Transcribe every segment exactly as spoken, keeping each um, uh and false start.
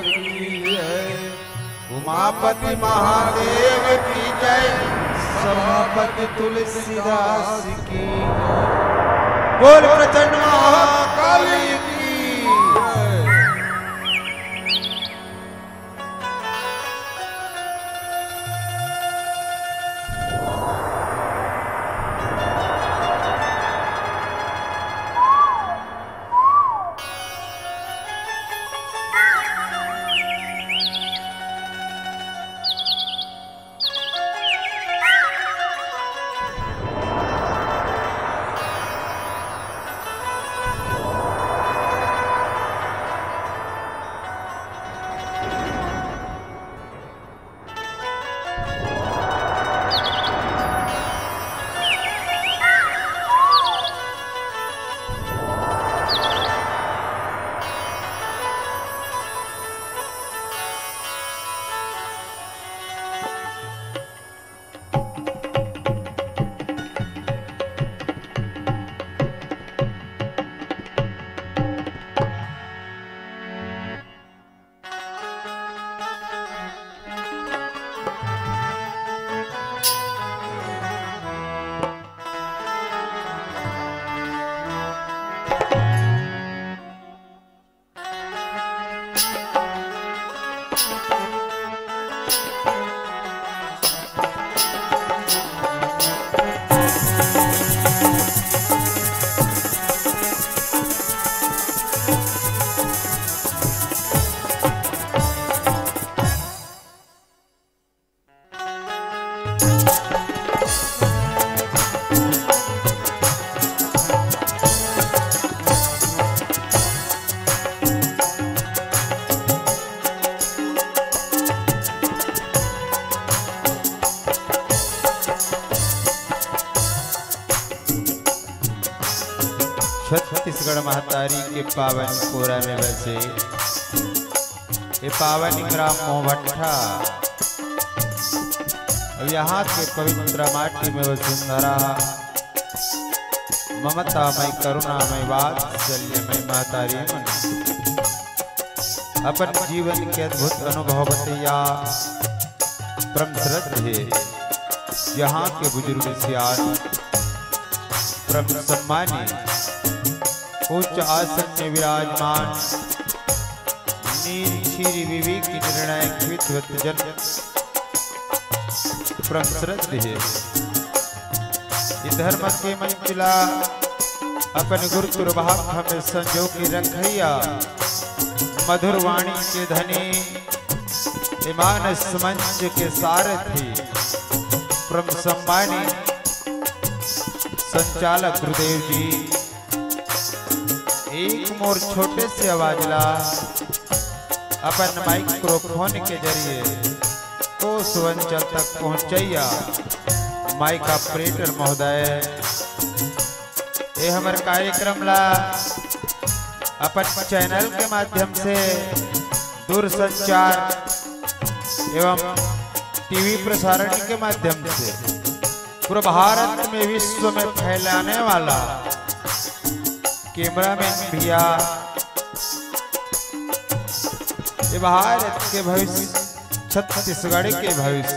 की जय। उमापति महादेव की जय। सभापति तुलसीदास की जय। बोल प्रचंड महाकाली की जय। छत्तीसगढ़ महतारी के पावन कोरा में बसे ये पावन ग्राम मोहभट्ठा, अब यहाँ के पवित्र माटी में वसुंधरा, ममता मय, करुणा मय, वात्सल्य मय महतारी मन अपन जीवन के अद्भुत अनुभव बतैया परम श्रद्धेय यहाँ के बुजुर्ग सियान, परम सम्मानी, उच्च आसन में विराजमान, नीर क्षीर विवेक निर्णायक विद्वत जन, परम श्रद्धेय। ये धर्म के मंच ला अपन गुरु तुरभाग हमें संजो के रखैया, मधुर वाणी के धनी, ये मानस मंच के सारथी, परम सम्मानी संचालक गुरुदेव जी, एक मोर छोटे से आवाज ला अपन माइक्रोफोन के जरिए कोस अंचल तक पहुंचैया माइक ऑपरेटर महोदय, ये हमर कार्यक्रम ला अपन चैनल के माध्यम से, दूरसंचार एवं टीवी प्रसारण के माध्यम से पूरे भारत में, विश्व में फैलाने वाला कैमरामैन भैया, ये भारत के भविष्य, छत्तीसगढ़ के भविष्य,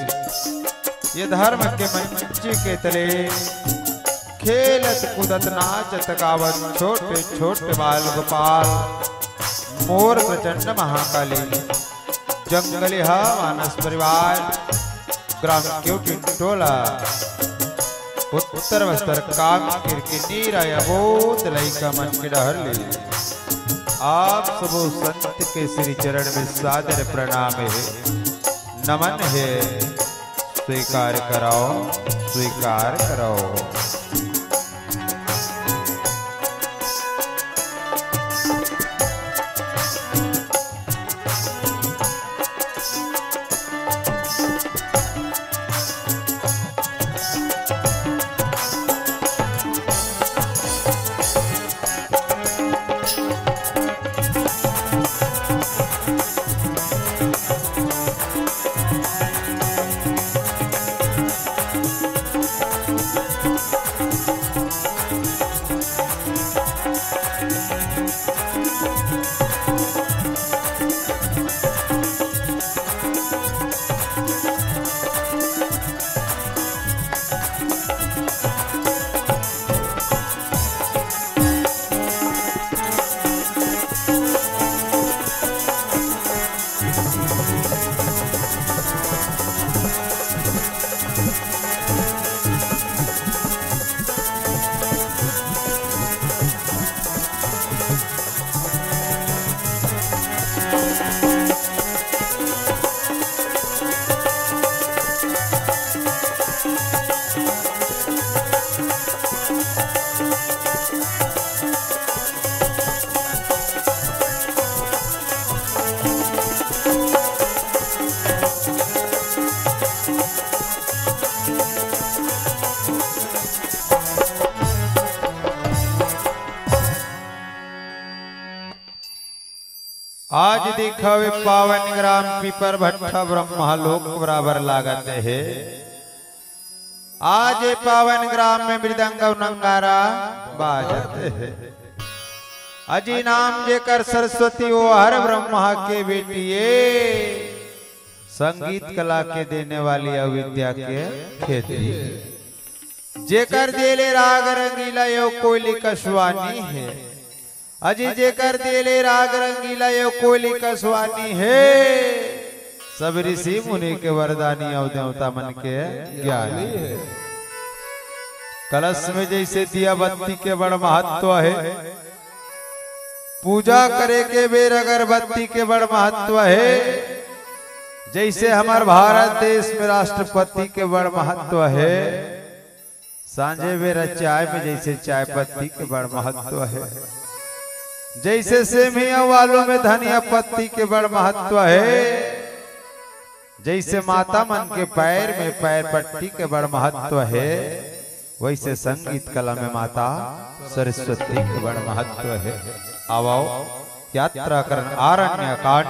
ये धर्म के मंच के तले खेलत कूदत नाचत गावत छोटे छोटे बाल गोपाल, मोर प्रचंड महाकाली, जंगली हा मानस परिवार, ग्राम क्योटिन टोला, उत्तर बस्तर काम किरकिनी राया बोध लइका मन के डहर ले। आप सबो संत के श्री चरण में सादर प्रणाम हे, नमन हे। स्वीकार कराओ, स्वीकार कराओ। देखव ए पावन ग्राम पीपर भट्ठा ब्रह्मा लोक बराबर लागत हे। आज ए पावन ग्राम में मृदंग अउ नंगारा बाजत हे। अजी नाम जेकर सरस्वती ओ हर ब्रह्मा के बेटी ए। संगीत कला के देने वाली अविद्या के खेती। जेकर देले राग रंगीला यो कोयली कशवानी हे। अजी जेकर देले राग रंगीला यो कोयली कशवानी हे। सब ऋषि मुनि के वरदानी अउ देवता मन के ज्ञानी हे। कलश में जैसे दिया बत्ती के बड़ महत्व हे, पूजा करे के बेर अगरबत्ती के बड़ महत्व हे। जैसे हमर भारत देश में राष्ट्रपति के बड़ महत्व हे, सांझे बेरा चाय में जैसे चाय पत्ती के बड़ महत्व हे, जैसे सेमी अउ आलू में धनिया पत्ती के बड़ महत्व हे, जैसे माता मन के पैर में पैर पट्टी के बड़ महत्व हे, वैसे संगीत कला में माता सरस्वती के बड़ महत्व हे। आवव, यात्रा करन आरण्य कांड,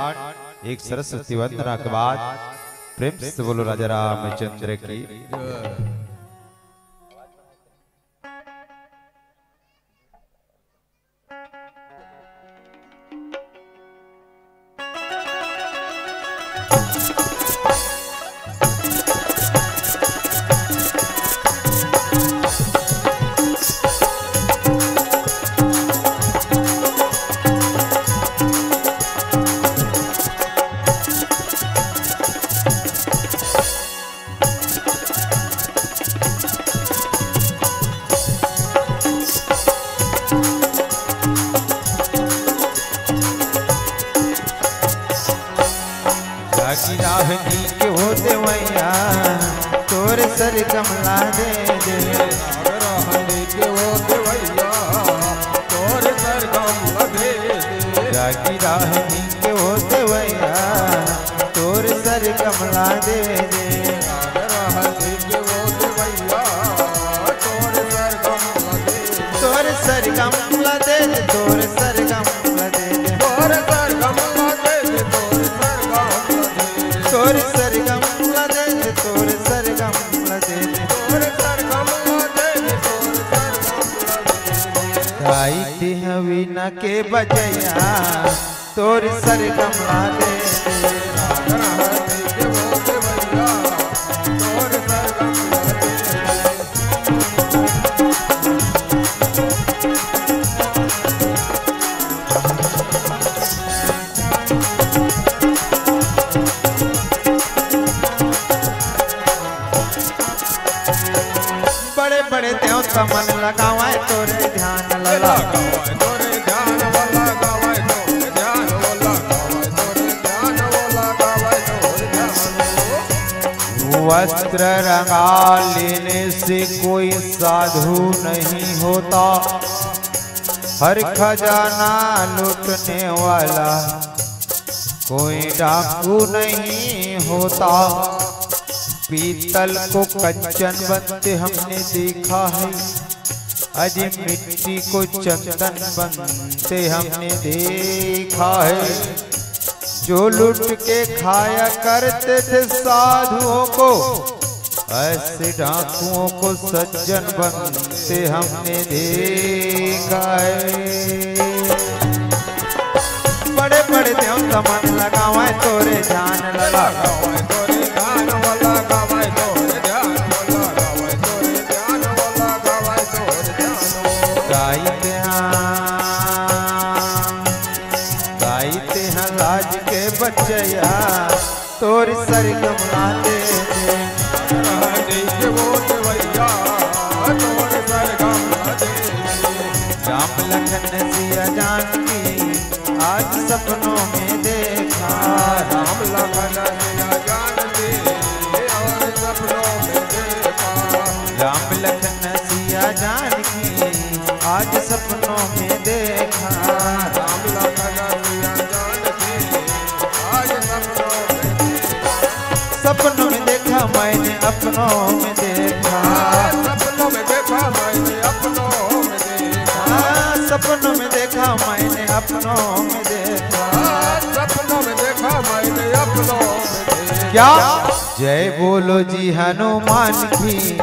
एक सरस्वती वंदना के बाद प्रेम से बोलो राजा रामचंद्र की। जागी राह नीक हो देवैया, तोर सर गमला दे दे। जागी राह नीक हो देवैया, तोर सर गमला दे दे। जागी राह नीक हो देवैया, तोर सर गमला दे दे। जागी राह नीक हो देवैया, तोर सर गमला दे दे। तोर सर गमला दे दे, तोर सर गमला दे दे। तोर सर गमला दे दे, तोर सर गमला दे दे। तोर सर गमला दे दे, तोर सर गमला दे दे। तोर सर गमला दे दे, तोर सर गमला दे दे। गाई तिहवी न के बजैया, तोर सर गमला दे दे। बड़े बड़े देवता मन लगावय तोरे ध्यान लला। लगावय तोरे ध्यान वाला, लगावय तोरे ध्यान वाला, लगावय तोरे ध्यान वाला, लगावय तोरे ध्यान। वस्त्र रंगा लेने से कोई साधु नहीं होता, हर खजाना लूटने वाला कोई डाकू नहीं होता। पीतल को कंचन बनते हमने देखा है, अजी मिट्टी को चंदन बनते हमने देखा है। जो लूट के खाया करते थे साधुओं को, ऐसे डाकुओं को सज्जन बनते हमने देखा है। बड़े बड़े देवता मन लगावय तोरे ध्यान लला। लगावय तोरे ध्यान वाला, लगावय तोरे ध्यान वाला, लगावय तोरे ध्यान वाला, लगावय तोरे ध्यान वाला। गाई तेहा, गाई तेहा लाज के बचैया, तोर सर गमला दे दे। राम लखन सिया जानकी आज सपनों में देखा। राम लखन सिया जानकी और सपनों में देखा। राम लखन सिया जानकी आज सपनों में देखा। राम लखन सिया जानकी आज सपनों में देखा। सपनों में देखा मैंने अपनों में देखा। सपनों में देखा मैंने अपनों में देखा। सपनों में देखा मैंने अपनों में देखा। सपनों क्या? जय बोलो जी हनुमान की,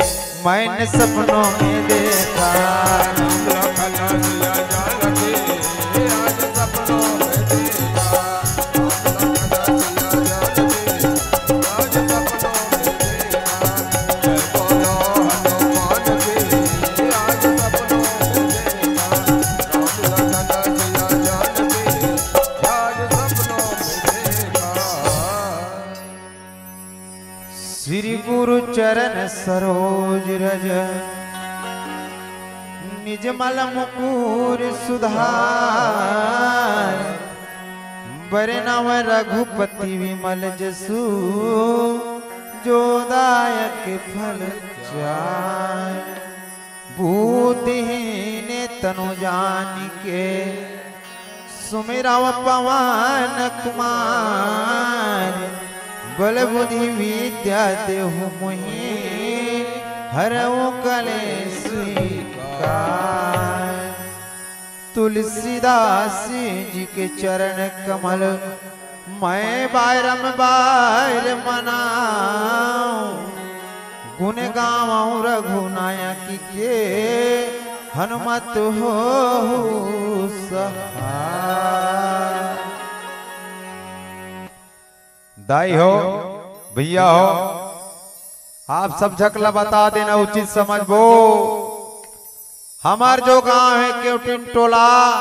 मैंने सपनों में देखा। श्री गुरु चरण सरोज रज, निज मल मुकुर सुधार। बरनउँ रघुपति विमल जसु, जो दायक फल चार। बुद्धिहीन तनु जानिके, सुमिरउँ पवन कुमार। बल बुद्धि विद्या देहु मोहि, हरउ कलेस विकार। तुलसीदास जी के चरण कमल, मैं बारंबार मनाउँ। गुण गावउँ रघुनायक के, हनुमत होहु सहाय। दाई हो, भैया हो, आप सब झक ला बता देना उचित समझबो। हमर जो गांव हे केवटिन टोला,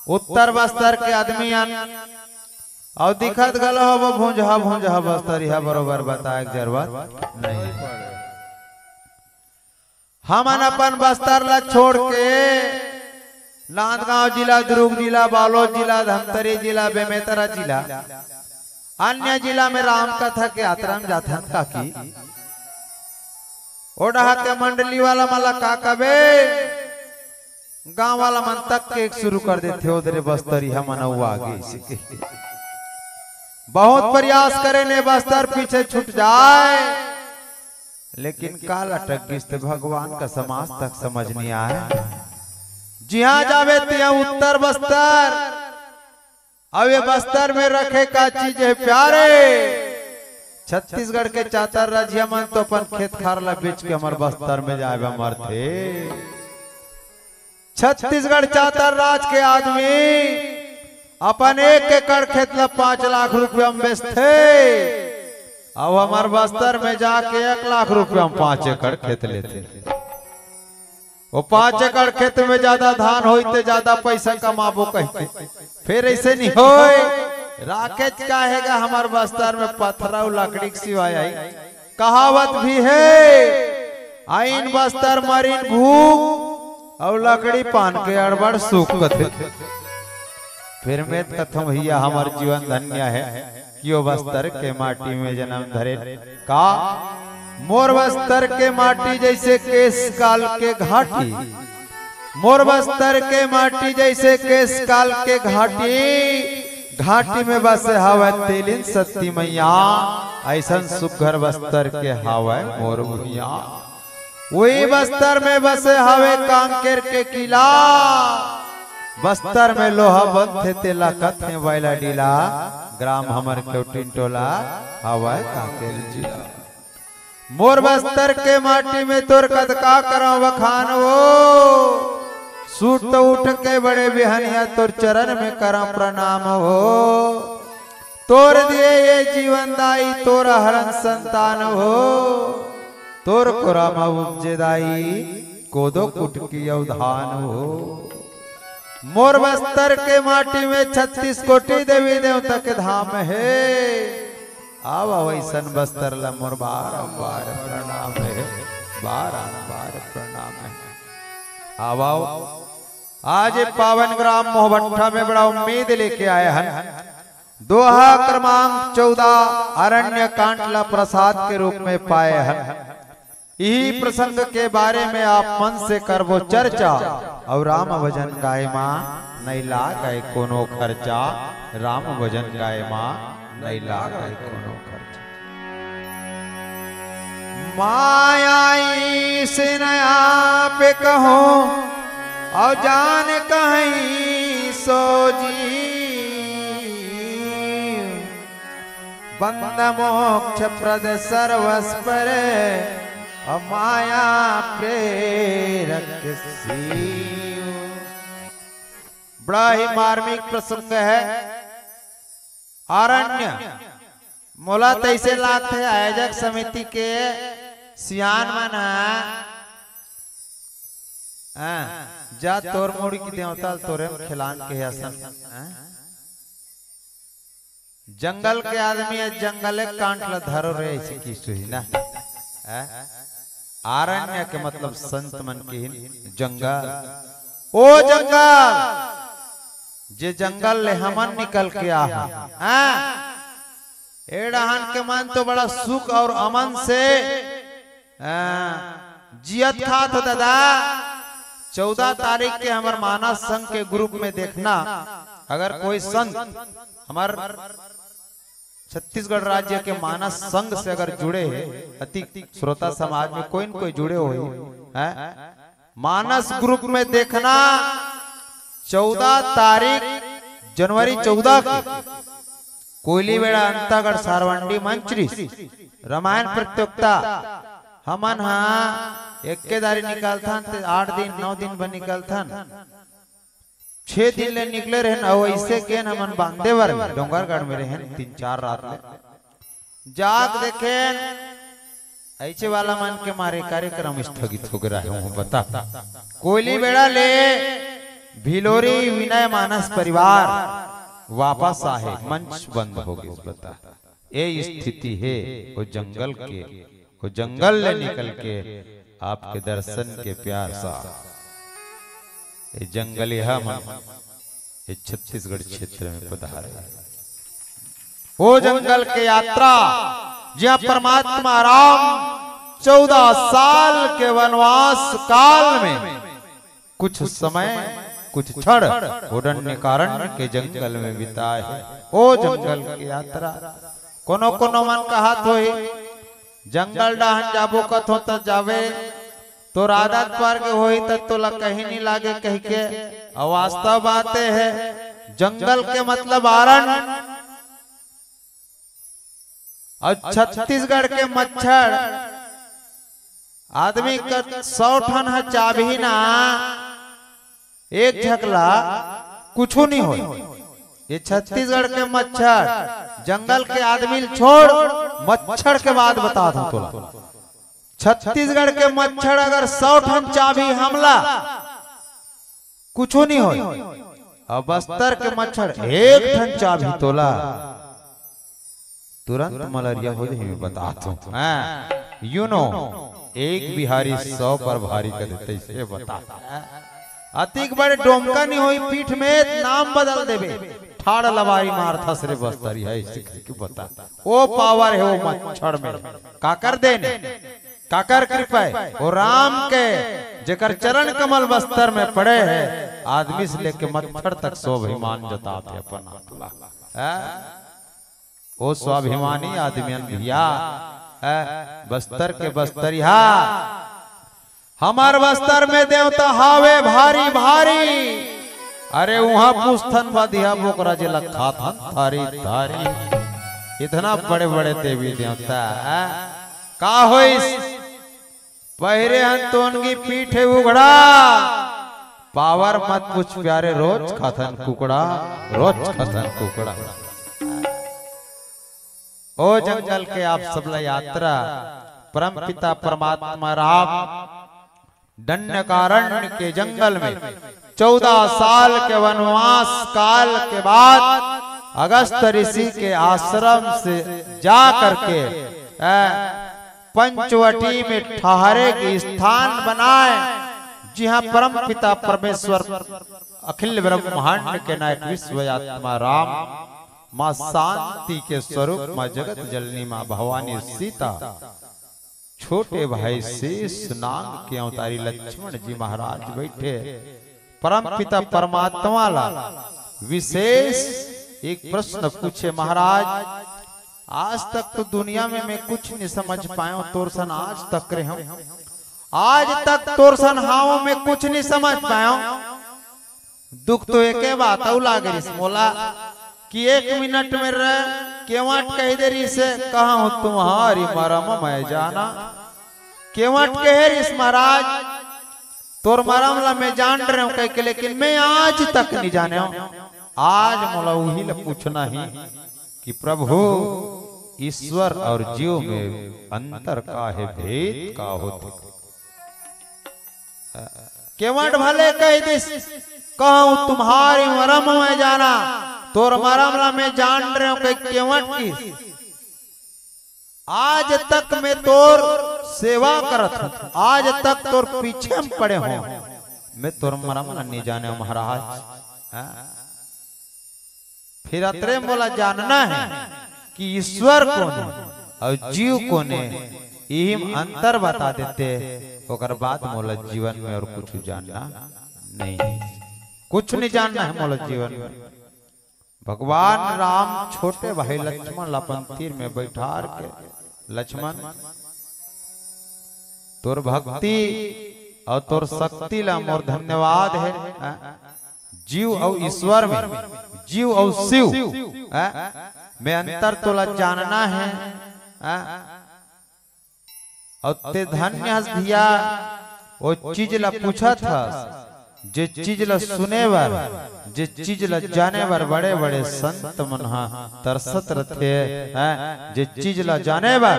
उत्तर बस्तर के आदमी अन, अउ दिखत घलो हवो भुंजहा भुंजहा बस्तरिहा, बरोबर बताए के जरूरत नहीं। हमन अपन बस्तर ला छोड़ के नांदगांव जिला, दुर्ग जिला, बालोद जिला, धमतरी जिला, बेमेतरा जिला, अन्य जिला में राम कथा के यात्रा में जाथन काकी। ओ डहा के मंडली वाला मन ला का कबे, गांव वाला मन तक के शुरू कर देथे, "ओ दे रे बस्तरिहा मन अउ आगे," अइसे कहिके। बहुत प्रयास करे ने बस्तर पीछे छूट जाए, लेकिन काल अटक गिस ते भगवान का समाज तक समझ नहीं आए। जिहां जावे तिहां उत्तर बस्तर, अब ये बस्तर में रखे का चीज हे प्यारे। छत्तीसगढ़ के चातर राजिया मन तो अपन खेत खार ला बेच के हमर बस्तर में जाए बर मरथे। छत्तीसगढ़ चातर राज के आदमी अपन एक एकड़ खेत ला पांच लाख रुपया में बेचथे, अउ हमर बस्तर में जाके एक लाख रुपया में पांच एकड़ खेत लेथे। वो पांच एकड़ खेत में ज्यादा धान होई ते ज्यादा पैसा कमाबो कहिके, फेर अइसे नहीं होय। राखेच का हे गा हमर बस्तर में पथरा अउ लकड़ी के सिवाय आई। कहावत भी हे, "आइन बस्तर मरिन भूख, अउ लकड़ी पान के अड़बड़ सुख," कथे। फेर में कथों भैया, हमर जीवन धन्य हे कि ओ बस्तर के माटी में जन्म धरे। का मोर बस्तर के माटी जइसे केश काल के घाटी, मोर बस्तर के माटी जइसे केश काल के घाटी, घाटी में बसे हवय तेलिन सती मैया, अइसन सुघर बस्तर के हवय मोर भुइयां। उही बस्तर में बसे हवे कांकेर के किला, बस्तर में लोहा बनथे तेला कथे वैला डीला, ग्राम हमर केवटिन टोला हवय कांकेर जिला। मोर बस्तर के माटी में तोर कतका करंव बखान हो, सूत उठ के बड़े बिहनिया तोर चरण में करंव प्रणाम हो। तोर दिए ये जीवन दाई, तोर हरन संतान हो। तोर कोरा म उपजे दाई, कोदो कुटकी अउ धान हो। मोर बस्तर के माटी में छत्तीस कोटि देवी देवता के धाम हे। आवा वइसन बस्तर ला मोर बारंबार प्रणाम हे, बारंबार प्रणाम हे। आवा, आज ये पावन ग्राम मोहभट्ठा में बड़ा उम्मीद लेके आए हन। दोहा क्रमांक चौदह अरण्य कांड ला प्रसाद के रूप में पाए हन। इही प्रसंग के बारे में आप मन से करबो चर्चा। अउ राम भजन गाए मा नइ लागय कोनो खर्चा, राम भजन गाए मा नइ लागय कोनो खर्चा। माया ईस न आप कहो, अउ जान कहीं सो जी। बंद मोक्ष प्रद सर्वस पर, माया प्रेरक शिव। बड़ा ही मार्मिक प्रसंग है। आरण्य मोला तैसे लागथे, आयोजक समिति के सियान मन ह, हाँ, जा तोर मुड़ी के देवता ल तोरे म खेलान के असन, हाँ? जंगल के आदमी ह, जंगल के कांट ल धरो रे, ऐसे की सुही ना, हाँ? आरण्य के मतलब संत मन के ही जंगल। ओ जंगल, जे जंगल ले हमन निकल के आहा, हाँ? ए डहन के मन तो बड़ा सुख और अमन से, हाँ, जियत खात हो दादा। चौदह तारीख के हमर मानस संघ के group में देखना, अगर कोई संत हमर छत्तीसगढ़ राज्य के मानस संघ से अगर जुड़े हे, अति श्रोता समाज में कोई न कोई जुड़े होही, हैं? मानस group में देखना, चौदह तारीख जनवरी चौदह के कोयली बेड़ा अंतागढ़ सारवंडी मंच रिस रामायण प्रतियोगिता। हमन हा एक्के दारी निकलथन, ते आठ दिन, नौ दिन बर निकलथन। छह दिन ले निकले रहेन, अउ ऐसे केन हमन बांधे बर डोंगरगढ़ में रहेन तीन चार रात ले। जाग देखेन, ऐसे वाला मन के मारे कार्यक्रम स्थगित हो गया है, बता। कोयली बेड़ा ले भिलोरी विनय मानस परिवार वापस आहे, मंच बंद हो गया, बता। ए स्थिति है वो जंगल के, वो जंगल ले निकल के आपके दर्शन के प्यार सा ये जंगलिया मन ये छत्तीसगढ़ क्षेत्र में पधारे। वो जंगल के यात्रा, जहाँ परमात्मा राम चौदह साल के वनवास काल में कुछ समय, कुछ क्षण वो अरण्यकारण्य के जंगल में बिताए। वो जंगल के यात्रा, कोनो कोनो मन कहत होही, जंगल डहन जाबो कथो त जावे, तोर आदत पर के होही त तोला कहीं नहीं लागे कह के। अउ वास्तव बात ए है, जंगल के मतलब आरण्य। अउ छत्तीसगढ़ के मच्छर, आदमी कर सौ ठन ह चाबही ना, एक झकला कुछू नहीं होय। ये छत्तीसगढ़ के मच्छर, जंगल के आदमी ल छोड़, मच्छर के बात बतात हूँ तोला। छत्तीसगढ़ के मच्छर अगर सौ ठन चाबही हमला, कुछू नहीं होय। अब बस्तर के मच्छर एक ठन चाबही तोला, तुरंत मलेरिया हो जाही, मैं बतात हूँ। हाँ, you know, एक बिहारी सौ पर भारी कथे, तैसे बता। अतिक बड़े डोमका नहीं होही, पीठ में नाम बदल देबे, ठाड़ लबारी मारथस रे बस्तरी है, ऐसे करके बता। वो power है वो मच्छर में, काकर देन, काकर कृपा है, वो राम के, जेकर चरण कमल बस्तर में पड़े है, आदमी से लेके मच्छर तक स्वाभिमान जताथे अपन आप ला। हाँ? ओ स्वाभिमानी आदमियन भैया, ए, बस्तर के बस्तरिहा, हमर बस्तर में देवता हावे भारी भारी। अरे उहाँ पूछथन बधिया बोकरा जे ल खाथन थारी थारी। इतना बड़े बड़े देवी देवता, ए, का होइस? पहिरे हन तोनगी पीठे उघड़ा, power मत पूछ प्यारे, रोज खाथन कुकड़ा, रोज खाथन कुकड़ा। ओ जंगल के आप सबला यात्रा, परम पिता परमात्मा राम दंडकारण्य के जंगल में चौदह साल के वनवास काल के बाद अगस्त ऋषि के आश्रम से जा करके, ए, पंचवटी में ठहरे के स्थान बनाए, जिहाँ परम पिता परमेश्वर अखिल ब्रह्मांड के नायक विश्व आत्मा राम, माँ शांति के स्वरूप माँ जगत जननी माँ भवानी सीता, छोटे भाई शेष नाग के अवतारी लक्ष्मण जी महाराज बैठे। परम पिता परमात्मा ला विशेष एक प्रश्न पूछे, महाराज, आज तक तो दुनिया में मैं कुछ नहीं समझ पायो, तोर सन आज तक रहे हूँ, आज तक तोर सन हाव मैं कुछ नहीं समझ पायो। दुख तो एके बात अउ लागे रिस मोला कि एक मिनट में रे केवट कहि दे रिहिसे, "कहाँ हूँ तुम्हारी मरम मैं जाना।" केवट कहे रिहिस, "महाराज, तोर मरम ला मैं जान रहेंव कहिके, लेकिन मैं आज तक नइ जानेंव। आज मोला उही ला पूछना हे कि प्रभु, ईश्वर अउ जीव में अंतर का हे, भेद का होथे?" केवट भले कहि दिस, "कहाँ हूँ तुम्हारी मरम मैं जाना।" तोर मरम ला मैं जान रहेंव कहिके केवट कहिस, "आज तक मैं तोर सेवा करत हूँ, आज तक तोर पीछे में पड़े हूँ, मैं तोर मरम ला नइ जानेंव महाराज।" हाँ? फिर अतरे मोला जानना हे कि ईश्वर कोन हे अउ जीव कोन हे, इही में अंतर बता देते, ओकर बाद मोला जीवन में अउ कुछु जानना नइ हे, कुछु नइ जानना हे मोला जीवन में। भगवान राम छोटे भाई लक्ष्मण ला अपन तीर में बइठार के, "लक्ष्मण, तोर भक्ति अउ तोर शक्ति ला मोर धन्यवाद हे, हाँ? जीव अउ ईश्वर में, जीव अउ शिव, हाँ? में अंतर तोला जानना हे, हाँ?" अउ ते धन्य हस भैया, ओ चीज ला पूछत हस, जे चीज ला सुने बर, जे चीज ला जाने बर बड़े-बड़े संत मन ह तरसत रथे, हैं? जे चीज ला जाने बर,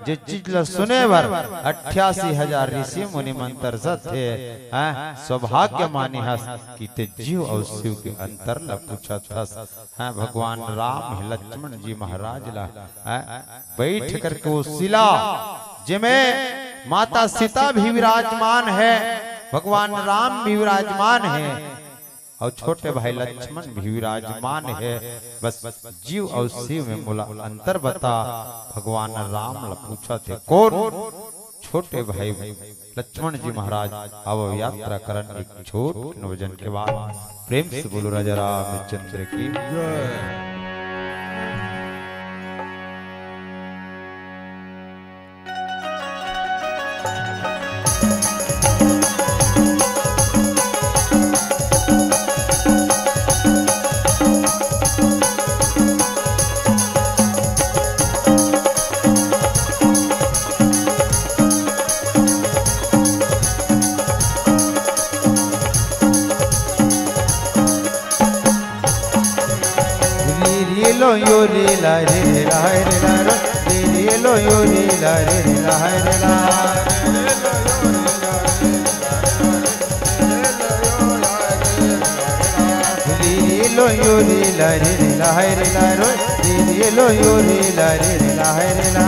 जे चीज ला सुने बर अट्ठासी हजार ऋषि मुनि मन तरसत हे, हैं? सौभाग्य मानी हस कि ते जीव अउ शिव के अंतर ला पूछत हस, हैं? भगवान राम हे लक्ष्मण जी महाराज ला, हैं? बैठ करके वो शिला, जेमे माता सीता भी विराजमान हे, भगवान राम भी विराजमान हे अउ छोटे भाई लक्ष्मण भी विराजमान हे। बस जीव अउ शिव में मोला अंतर बता, भगवान राम ला पूछत हे, "कोन?" छोटे भाई लक्ष्मण जी महाराज अब यात्रा करन एक छोट नवजन के बाद। प्रेम से बोलो राजा रामचंद्र की। री री लो यो री ला रे रे ला रे ला रो। री री लो यो री ला रे रे ला रे ला। री री लो यो री ला रे रे ला रे ला रो। री री लो यो री ला रे रे ला रे ला।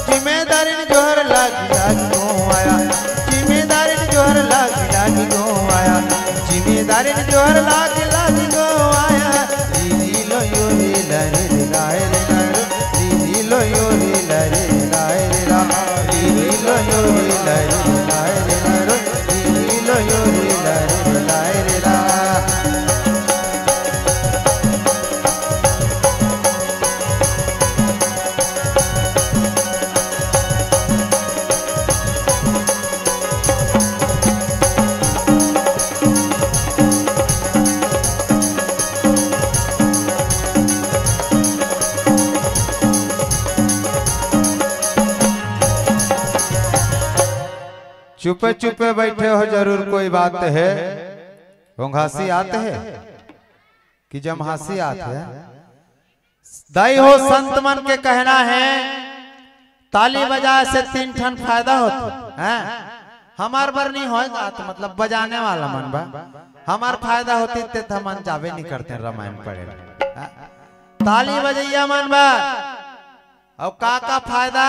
जिम्मेदारिन जोहर लागी लागी गंवाया, जिम्मेदारिन जोहर लागी लागी गंवाया, जिम्मेदारिन जोहर लागी लागी गंवाया। दीदी लो यो रे ला रे रे ला रे ला रो, दीदी लो यो रे ला रे ला रे ला, दीदी लो यो रे ला रे ला रे ला रो, दीदी लो यो रे ला रे ला रे ला। चुपे चुपे बैठे हो, जरूर कोई बात हे। ओंघासी आत हे कि जम्हासी आत हे? दाई हो, संत मन के कहना हे, ताली बजाए से तीन ठन फायदा होथे, हैं? हमर बर नइ होय गा, त मतलब बजाने वाला मन बर हमर फायदा होतिस ते त हमन जाबे नइ करतेन रामायण पढ़े बर, हैं? ताली बजइया मन बर। अउ का का फायदा?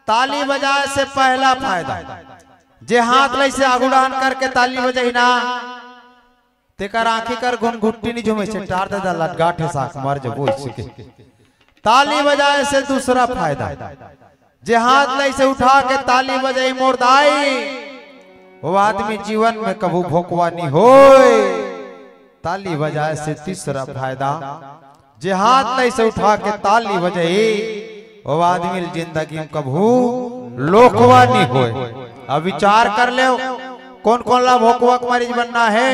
ताली बजाए से पहला फायदा, जे हाथ ल अइसे आगू डहन करके ताली बजही ना, तेकर आँखी कर घुनघुट्टी नी झूमे, छेटार दे दा लटगाठे साख मर जबो इसके। ताली बजाए से दूसरा फायदा, जे हाथ ला अइसे उठा के ताली बजाई मोर दाई, वो आदमी जीवन में कभू भोकवा नी होय। ताली बजाए से तीसरा फायदा, जे हाथ ला अइसे उठा के ताली बजाई, वो आदमी ल जिंदगी में कभू लोकवा नी होय। अब विचार कर लेव, कोन कोन ला भोकवा के मरीज बनना हे,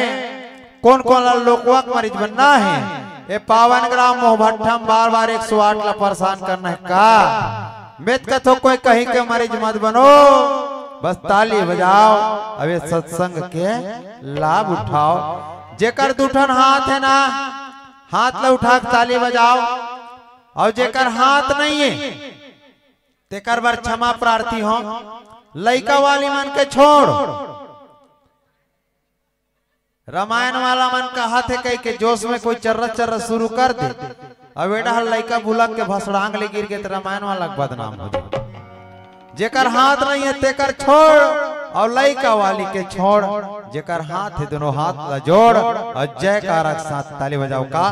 कोन कोन ला लोकवा के मरीज बनना हे। ए पावन ग्राम मोहभट्ठा म बार बार एक सौ आठ ला परेशान करना हे का? मैं त कथों कोई कहीं के मरीज मत बनो, बस ताली बजाव, अब ये सत्संग के लाभ उठाव। जेकर दू ठन हाथ हे ना, हाथ ला उठा के ताली बजाव, अउ जेकर हाथ नहीं हे, तेकर बर क्षमा प्रार्थी हों। लइका वाली मन के छोड़, रामायण वाला मन कहत हे कहि के जोश में कोई चर्रा चर्रा शुरू कर दे, अब ए डहर लइका बुलक के भसड़ांग ले गिर गे त रामायण वाला के बदनाम हो जाए। जेकर हाथ नहीं हे तेकर छोड़, अउ लइका वाली के छोड़, जेकर हाथ हे दोनों हाथ ला जोड़, अउ जयकारा के साथ ताली बजाव का।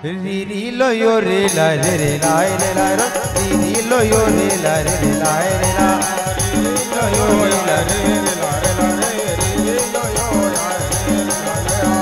री री लो यो रे ला रे रे ला रे ला रो। री री लो यो रे ला रे रे ला रे ला। री री लो यो रे ला रे रे ला रे ला रे। री री लो यो रे ला रे ला।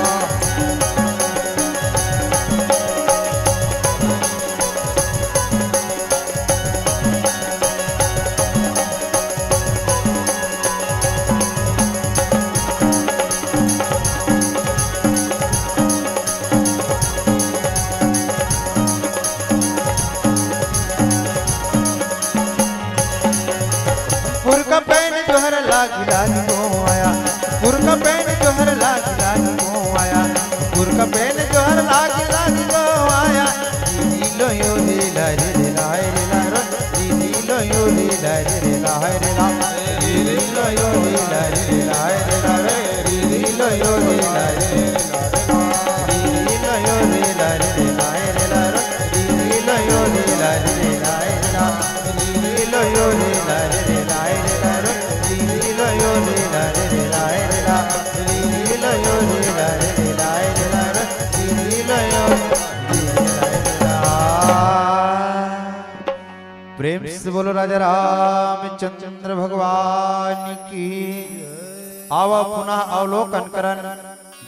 पुरखा पैन जोहर लागी लागी को आया, पुरखा पैन जोहर लागी लागी को आया, पुरखा पैन जोहर लागी लागी को आया। दीदी लो यो रे ला रे रे ला रे ला रो, दीदी लो यो रे ला रे रे ला रे ला, दीदी लो यो रे ला रे रे ला रे ला रे, दीदी लो यो रे ला रे रे ला रे ला। प्रेम से बोलो राजा रामचंद्र भगवान की। आवा पुनः अवलोकन करन।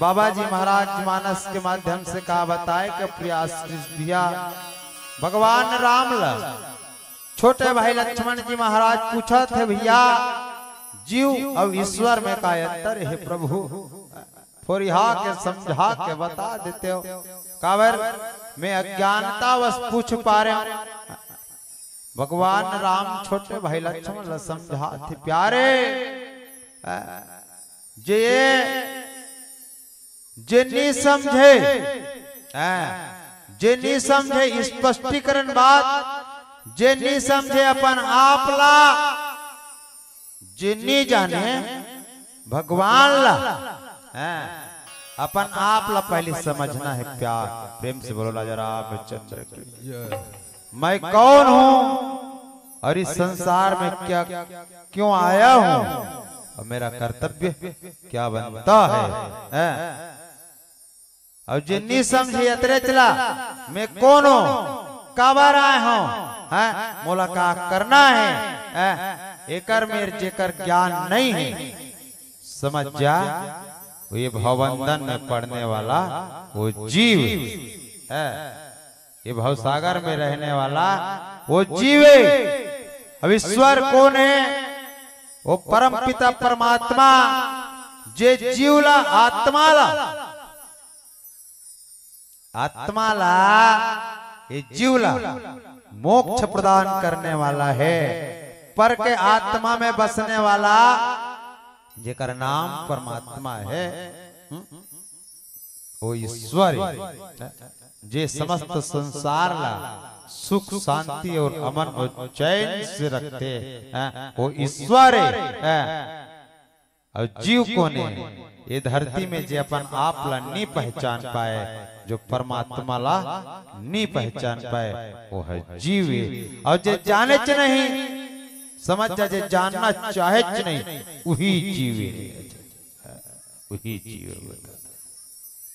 बाबा जी महाराज मानस के माध्यम से का बताए के प्रयास किस दिया। भगवान राम ला छोटे भाई लक्ष्मण जी महाराज पूछत हे, भैया, जीव अउ ईश्वर में का अंतर हे प्रभु? फोरिहा के समझा के बता देते हो, काबर मैं अज्ञानतावश पूछ पारे हों। भगवान राम छोटे भाई लक्ष्मण ला समझात हे, प्यारे, जे, जे नी समझे, जे नी समझे स्पष्टीकरण बात, जे नी समझे अपन आप ला, जे नी जाने भगवान ला, हैं, अपन आप ला पहले समझना हे प्यार। प्रेम से बोलो राजा रामचंद्र की। मैं कौन हूँ और इस संसार में क्या, क्यों आया हूँ और मेरा कर्तव्य क्या बनता है, हैं? अउ जे नी समझे अतरे चला, मैं कोन हों, काबर आए हों, हैं? मोला का करना हे, हैं? एकर मेर जेकर ज्ञान नहीं हे, समझ जा, वो ये भवबंधन में पड़ने वाला वो जीव हे, ये भवसागर में रहने वाला वो जीव हे। अब ईश्वर कोन हे? वो परम पिता परमात्मा, जे जीव ला, आत्मा ला, आत्मा ला, ये जीव ला मोक्ष प्रदान करने वाला हे। पर के आत्मा में बसने वाला, जेकर नाम परमात्मा हे, हम्म? वो ईश्वर हे, जे समस्त संसार ला सुख, शांति और अमन और चैन से रखथे, हैं, वो ईश्वर हे, हैं। अउ जीव कोन हे? ये धरती में जे अपन आप ला नी पहचान पाए, जो परमात्मा ला नी पहचान पाए, वो हे जीव हे। अउ जे जानेच नहीं, समझ जा, जे जानना चाहेच नहीं, वही जीव हे, वही जीव हे।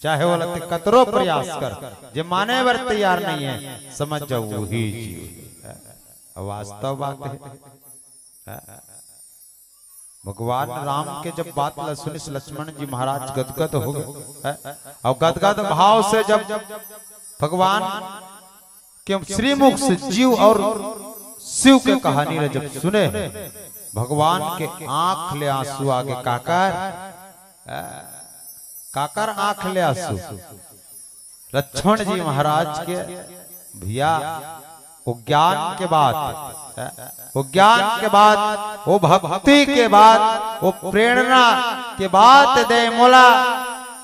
चाहे ओला ते कतरो प्रयास कर, जे माने बर तैयार नहीं है, समझ जाओ वही जीव है। वास्तव बात है। भगवान राम के जब बात ला सुनिस लक्ष्मण जी महाराज गदगद हो गए, हैं? और गदगद भाव से जब भगवान के श्रीमुख से जीव और शिव के कहानी ला जब सुने, भगवान के आंख ले आंसू आगे। काकर, हैं? काकर आंख ले आंसू? लक्ष्मण जी महाराज के भैया, वो ज्ञान के बात, वो ज्ञान के बात, वो भक्ति के बात, वो प्रेरणा के बात दे मोला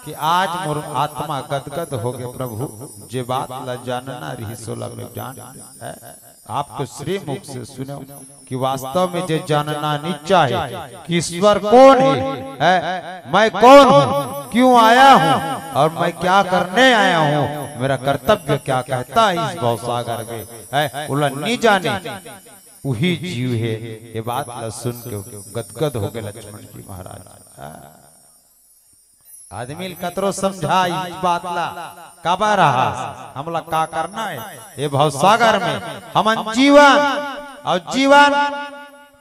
कि आज मोर आत्मा गदगद हो गए प्रभु, जे बात ला जानना रही सोला में जान। आपके श्रीमुख से सुनो कि वास्तव में जे जानना नहीं चाहे कि ईश्वर कौन है, है? मैं कौन हूँ, क्यों आया हूँ और मैं क्या करने आया हूँ, मेरा कर्तव्य क्या कहता है इस भवसागर में, है? ओला नहीं जाने, वही जीव है। ये बात ला सुन के गदगद हो गए लक्ष्मण जी महाराज। आदमी ल कतरो समझा इस बात ला, काबर रहा, हमला का करना है ये भवसागर में? हमन जीवन और जीवन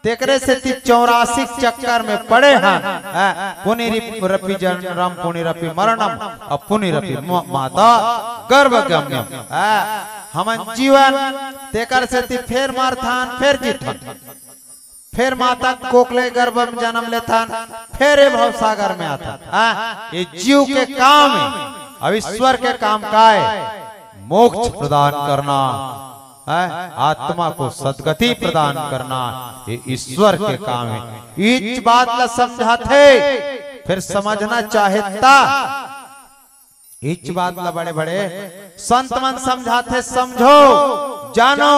तेकरे सेती चौरासी चक्कर में पड़े हन, हैं? पुनरपि जननम पुनरपि मरणम और पुनरपि म-, माता गर्भ गम्यम, हैं? हमन जीवन तेकर सेती फेर मरथन, फेर जीथन, फेर माता कोख ले गर्भ में जन्म लेथन, फेर ये भवसागर में आथन। हाँ, ये जीव के काम है। अब ईश्वर के काम का है? मोक्ष प्रदान करना, है? आत्मा को सदगति प्रदान करना, ये ईश्वर के काम है। इच बात ला समझाथे, फिर समझना चाहे ता इच बात ला बड़े बड़े संत मन समझाथे, समझो, जानो,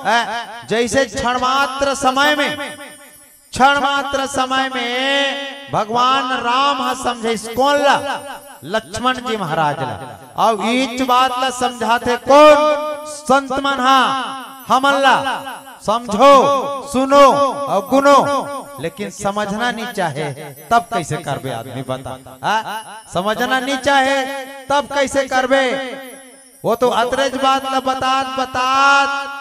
ए, जैसे क्षण मात्र समय में, क्षण मात्र समय में भगवान राम हा समझाइस कोन ला? लक्ष्मण जी महाराज ला। अउ इच बात ला समझाथे कोन? संत मन हा हमन ला। समझो, सुनो अउ गुनो, लेकिन समझना नहीं चाहे, तब कैसे करबे आदमी, बता? हाँ? समझना नहीं चाहे, तब कैसे करबे? वो तो अतरेज बात ला बतात बतात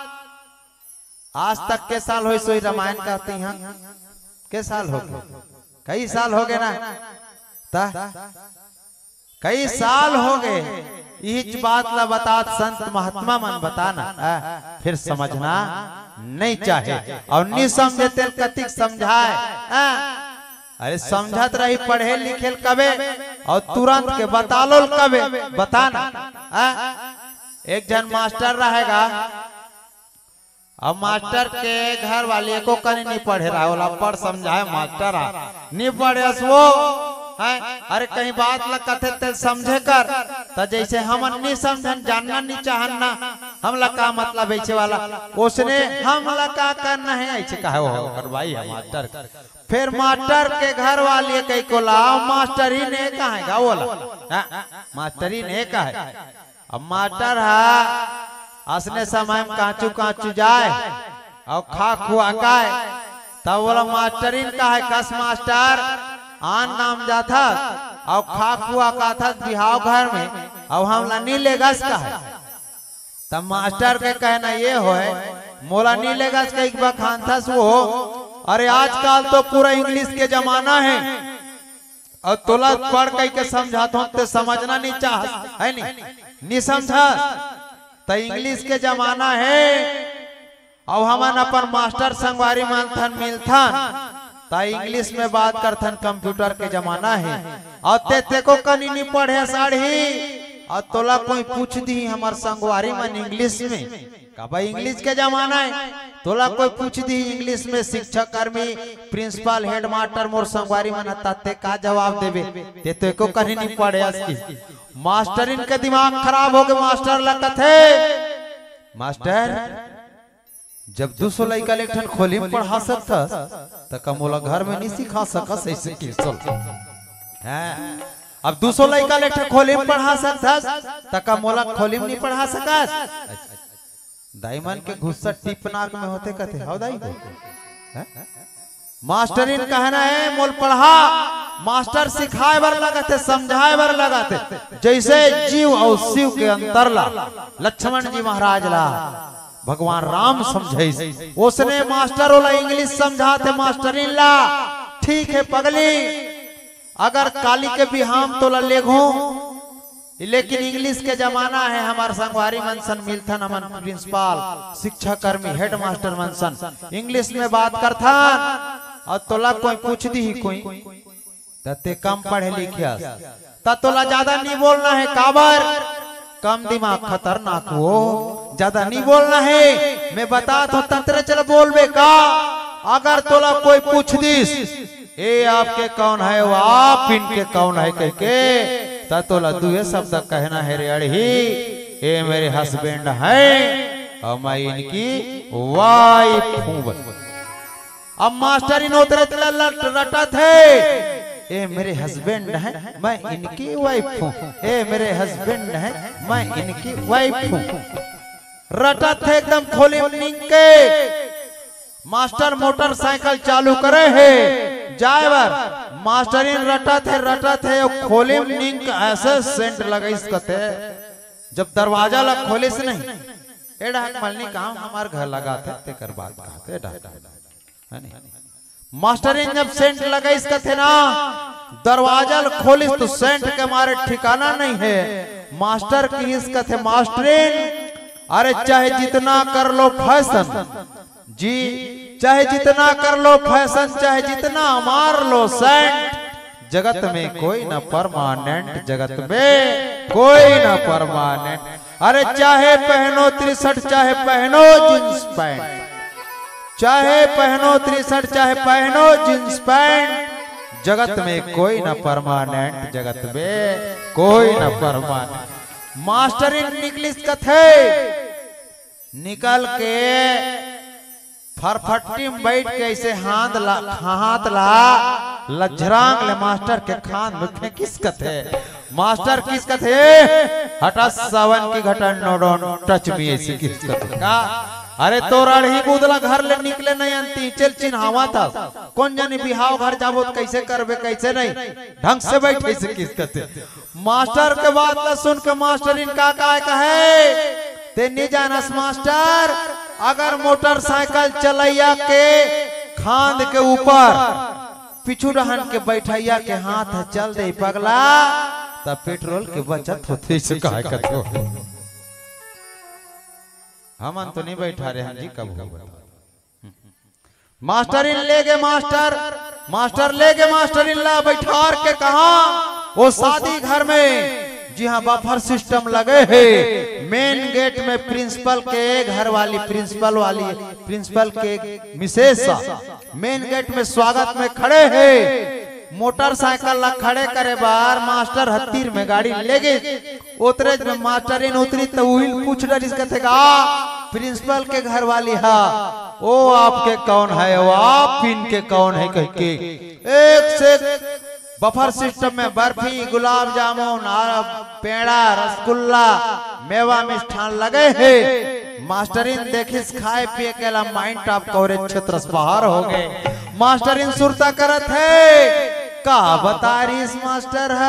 आज तक के साल होइस, सोई रामायण कहते हैं, के साल हो गए? कई साल हो गए ना, ता कई साल हो गए। इच बात ला बतात संत महात्मा मन बताना, आ, फिर समझना नहीं चाहे। और नहीं समझे तेल कतिक समझाए, आ, अरे समझत रही पढ़े लिखे ल कबे, और तुरंत के बतालो ल कबे, बताना, आ, एक जन मास्टर रहेगा, अब मास्टर के घर वाली एको कनी नहीं पढ़े रहा, ओला पढ़ समझाए मास्टर हा, नहीं पढ़े अस वो, हैं? अरे कहीं बात ला कथे ते समझे कर, त जैसे हमन नहीं समझन, जानना नहीं चाहन ना, हमला का मतलब ऐसे वाला, उसने हमला का करना है, ऐसे कहे वो ओकर भाई है मास्टर। फिर मास्टर के घर वाली कही को ला, मास्टर ही ने कहेगा ओला, हाँ? मास्टर ही ने कहे। अब मास्टर हा असने समय में काचू काचू जाए और खा खुआ काए, तब बोला मास्टरीन का है, "कस मास्टर, आन नाम जाथस और खा खुआ काथस बिहाव घर में, और हमला नी लेगस का है?" तब मास्टर के कहना ये होए, "मोला नी लेगस कही बखानथस वो, अरे आजकल तो पूरा इंग्लिश के जमाना है।" अउ तोला पढ़ कहि के समझात हों, ते समझना नहीं चाहस, है नी? नहीं समझस। त इंग्लिश के जमाना है, अउ हमन अपन मास्टर संगवारी मन थन मिलथन, त इंग्लिश में बात करथन, कंप्यूटर के जमाना है। अउ ते, तेको कनी नहीं पढ़े साढ़ी, अउ तोला कोई पूछ दी हमर संगवारी मन इंग्लिश में, काबर इंग्लिश के जमाना है, तोला कोई पूछ दी इंग्लिश में शिक्षक कर्मी, प्रिंसिपल, हेडमास्टर, मोर संगवारी मन ह, त ते का जवाब देबे? ते तो एको कहीं नहीं पढ़े अस कि मास्टरिन के दिमाग खराब हो गए, मास्टर ला कथे, "मास्टर, जब दू सौ लइका ले एक ठन खोली में पढ़ा सकथस, त का मोला घर में नहीं सिखा सकस?" ऐसे question। हैं? अब दू सौ लइका ले एक ठन खोली में पढ़ा सकथस, त का मोला खोली में नहीं पढ़ा सकस? दाई मन के गुस्सा टिप नाक में होथे कथे, "हव दाई हो।" हैं? मास्टरिन कहना है, "मोल पढ़ा।" मास्टर सिखाए बर लगत हे, समझाए बर लगत हे। जइसे जीव अउ शिव के अंतर ला लक्ष्मण जी महाराज ला भगवान राम समझाइस, ओसने मास्टर ओला इंग्लिश समझाथे मास्टरिन ला। ठीक हे पगली, अगर काली के बिहाव तोला लेगहूं, लेकिन इंग्लिश के जमाना हे, हमर संगवारी मन सन मिलथन, हमन प्रिंसिपल, शिक्षाकर्मी, हेडमास्टर मन सन इंग्लिश में बात करथन, अउ तोला कोई पूछ दिही कोई, त तें कम पढ़े लिखे हस, त तोला ज्यादा नइ बोलना हे। काबर? कम दिमाग खतरनाक हो, ज्यादा नइ बोलना हे। मैं बतात हंव, तंतरे चल बोलबे का? अगर तोला कोई पूछ दिस, "ए आपके कौन है, वो आप इनके कौन है?" कहिके, त तोला दुए शब्द कहना हे रे अड़ही, "ए मेरे हस्बैंड हैं और मैं इनकी वाइफ हूं।" बस। अब मास्टरिन ओतरे तेला लट-, रटत हे, "ए मेरे हस्बैंड हैं, मैं इनकी वाइफ हूं। ए मेरे हस्बैंड हैं, मैं इनकी वाइफ हूं।" रटत हे एकदम खोली म निंग के। मास्टर मोटरसाइकिल चालू करे हे जाए बर। मास्टरिन रटत हे, रटत हे, अउ खोली म निंग के अइसे सेंट लगाइस कथे। जब दरवाजा ला खोलिस नहीं, ए डहक मलनी कहां हमर घर लगाथे, तेकर बात कहत हे, ए डहक। है नी? मास्टरिन जब सेंट लगाइस कथे ना, दरवाजा ल खोलिस त सेंट के मारे ठिकाना नइ हे। मास्टर किहिस कथे, "मास्टरिन, अरे चाहे जितना कर लो फैशन जी, चाहे जितना कर लो फैशन, चाहे जितना मार लो सेंट, जगत में कोई ना परमानेंट, जगत में कोई ना परमानेंट।" अरे चाहे पहनो टी शर्ट, चाहे पहनो जींस पैंट, चाहे पहनो टी शर्ट, चाहे पहनो जींस पैंट, जगत में कोई ना परमानेंट, जगत में कोई ना परमानेंट। मास्टरिन निकलिस कथे, निकल के फरफट्टी में बैठ के अइसे हाथ ला, हाथ ला लझरांग ले मास्टर के खांध में फेंकिस कथे। मास्टर किहिस कथे, "हटा सावन की घटा, no don't touch me," अइसे किहिस कथे। का? अरे तोर अड़ही बुदला घर ले निकले नइ अंती, चल चिन्हावत हस। कोन जनी बिहाव घर जाबो त कइसे करबे, कइसे नहीं, ढंग से बैठ, अइसे किहिस कथे। मास्टर के बात ला सुन के मास्टरिन का काय कहे, "तें नइ जानस मास्टर, अगर मोटरसाइकिल चलइया के खांध के ऊपर पीछू डहन के बइठइया के हाथ ह चल दे पगला, त पेट्रोल के बचत होथे," अइसे काय कथे। हमन तो नइ बइठा रहे हन जी, कभू बता। मास्टरिन ले गे मास्टर, मास्टर ले गे मास्टरिन ला बइठार के कहां, ओ शादी घर में, जिहां बफर सिस्टम लगे हे, मेन गेट में प्रिंसिपल के घर वाली, प्रिंसिपल वाली, प्रिंसिपल के मिसेस मेन गेट में स्वागत में खड़े हे। मोटरसाइकिल ला खड़े करे बर मास्टर ह तीर में गाड़ी ले गे। ओतरेच में मास्टरिन उतरिस त उही ल पूछ डरिस कथे का, प्रिंसिपल के घरवाली ह, "ओ आपके कौन है, ओ आप इनके कौन है?" कहिके एक से एक बफर सिस्टम में बर्फी, गुलाब जामुन, आ, पेड़ा, रसगुल्ला, मेवा मिष्ठान लगे हे। मास्टरिन देखिस खाए पिए के ला माइंड टॉप कवरेज क्षेत्र से बाहर हो गे। मास्टरिन सुरता करत हे, "का बतारिस मास्टर ह?"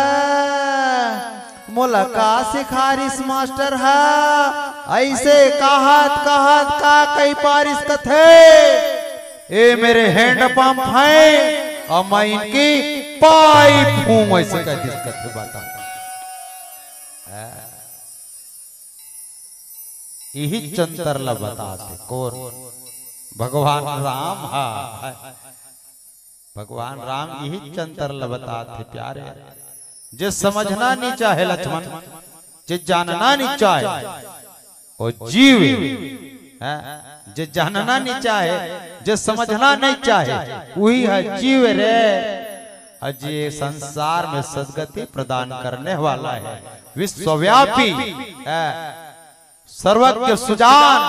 मोला का सिखारिस मास्टर ह? अइसे कहत कहत का कहि पारिस कथे, "ए मेरे हैंड पंप हैं और मैं इनकी पाइप हूं," अइसे कहि दिस कथे। बता, इही अंतर ला बताथे कोन? भगवान राम हा। भगवान राम इही अंतर ल बतात हे प्यारे, जे समझना नइ चाहे लक्ष्मण, जे जानना नइ चाहे, ओ जीव हे, जे जानना नइ चाहे, जे समझना नइ चाहे, उही ह जीव रे। अउ जे संसार में सदगति प्रदान करने वाला हे, विश्वव्यापी हे, सर्वज्ञ सुजान,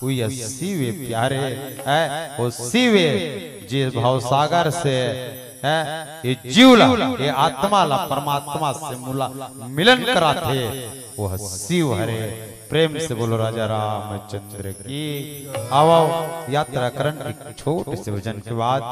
उही शिव प्यारे हे, ओ शिव जे भवसागर से हे, ये जीव ला, ये आत्मा ला परमात्मा से मुला-, मिलन कराथे, ओ शिव हरे। प्रेम से बोलो राजा रामचंद्र की। आओ, आओ, यात्रा करन एक छोटे से भजन के बाद।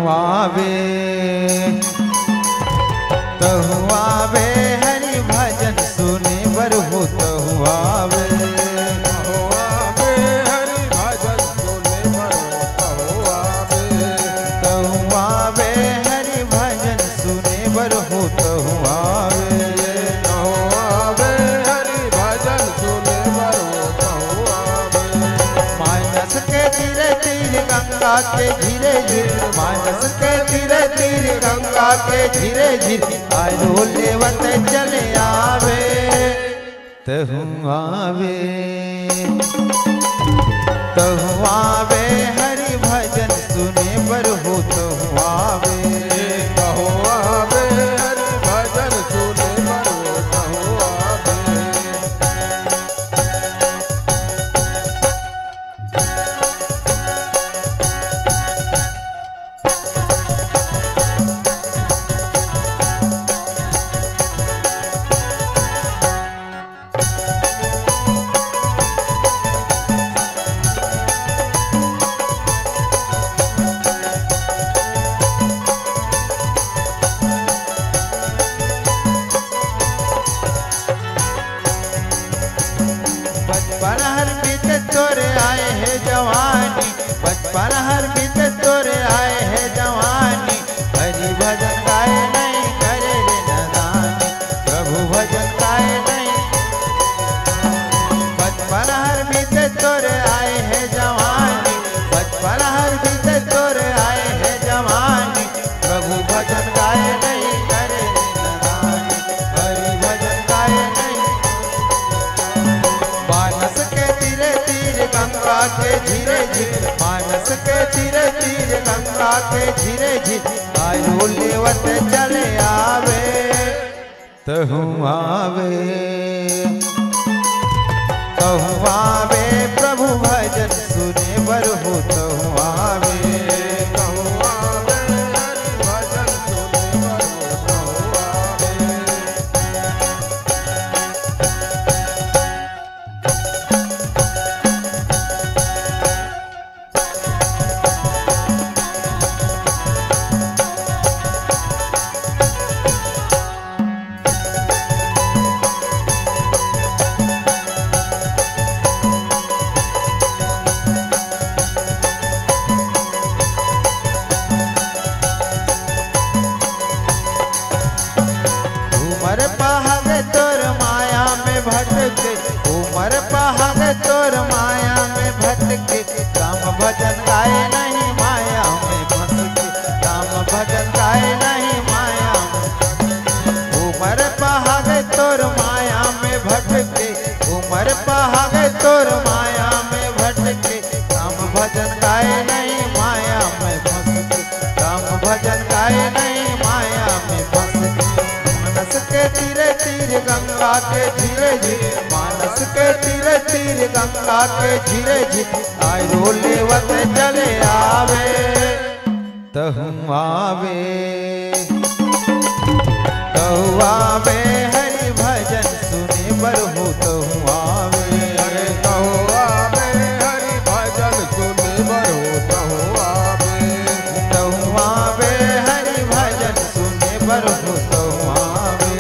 आवे, तहु आवे, हरि भजन सुने बर हो तहु आवे। तहु आवे, हरि भजन सुने बर हो तहु आवे। तहु आवे, हरि भजन सुने बर हो तहु आवे। तहु आवे, हरि भजन सुने बर हो तहु आवे। मानस के तीरे तीर गंगा के धीरे धीरे, मानस के तीरे तीर गंगा के धीरे धीरे, आयो लेवत चले आवे, तहु आवे, तहु आवे, हरि भजन सुने बर हो तहु आवे। तहु आवे, हरि भजन सुने बर हो तहु आवे। बचपन हर बीत तोरे आए हे जवानी, बचपन हर बीत तोरे आए हे जवानी। हरि भजन काहे नहीं करे रे नदानी, प्रभु भजन काहे नहीं। बचपन हर बीत तोरे आए हे जवानी, बचपन हर बीत तोरे आए हे जवानी। प्रभु भजन काहे नहीं करे रे नदानी, हरि भजन काहे नहीं। मानस के तीरे तीर गंगा के धीरे धीरे, मानस के तीरे तीर गंगा के धीरे धीरे, आयो लेवत चले आवे, तहु आवे, तहु आवे, प्रभु भजन सुने बर हो तहु आवे। तहु आवे, हरि भजन सुने बर हो तहु आवे। उमर पहाग तोर माया में भटके, उमर पहाग तोर माया में भटके, राम भजन गाए नहीं माया में फंसके, राम भजन गाए नहीं माया में। उमर पहाग तोर माया में भटके, उमर पहाग तोर माया में भटके, राम भजन गाए नहीं माया में फंसके, राम भजन गाए नहीं माया में फंसके। मानस के तीरे तीर गंगा के धीरे धीरे, मानस के तीरे तीर गंगा के धीरे धीरे, आयो लेवत चले आवे, तहु आवे, तहु आवे, हरि भजन सुने बर हो तहु आवे। अरे तहु आवे, हरि भजन सुने बर हो तहु आवे। तहु आवे, हरि भजन सुने बर हो तहु आवे।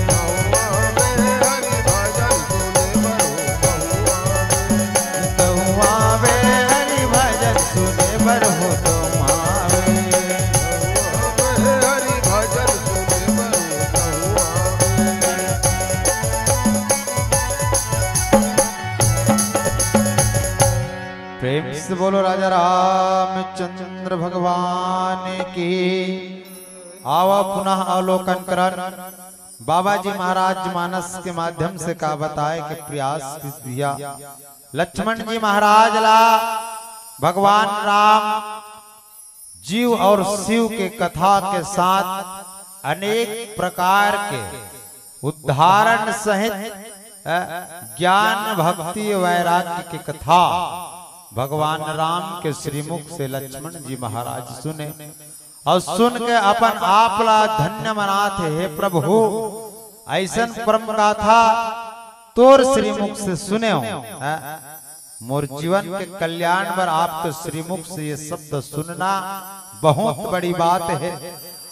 तहु आवे, हरि भजन सुने बर हो तहु आवे। तहु आवे, हरि भजन सुने बर हो तहु आवे। तहु आवे, हरि भजन सुने बर हो तहु आवे। प्रेम से बोलो राजा रामचंद्र भगवान की। आवा पुनः अवलोकन करन। बाबा जी महाराज मानस के माध्यम से का बताए के प्रयास किस दिया। लक्ष्मण जी महाराज ला भगवान राम जीव और शिव के कथा के साथ अनेक प्रकार के उदाहरण सहित, अ, ज्ञान, भक्ति, वैराग्य के कथा भगवान राम के श्रीमुख से लक्ष्मण जी महाराज सुने और सुन के अपन आप ला धन्य मनात हे, "हे प्रभु, ऐसन परम गाथा तोर श्रीमुख से सुने हो, अ, मोर जीवन के कल्याण बर आपके श्रीमुख से ये शब्द सुनना बहुत बड़ी बात हे।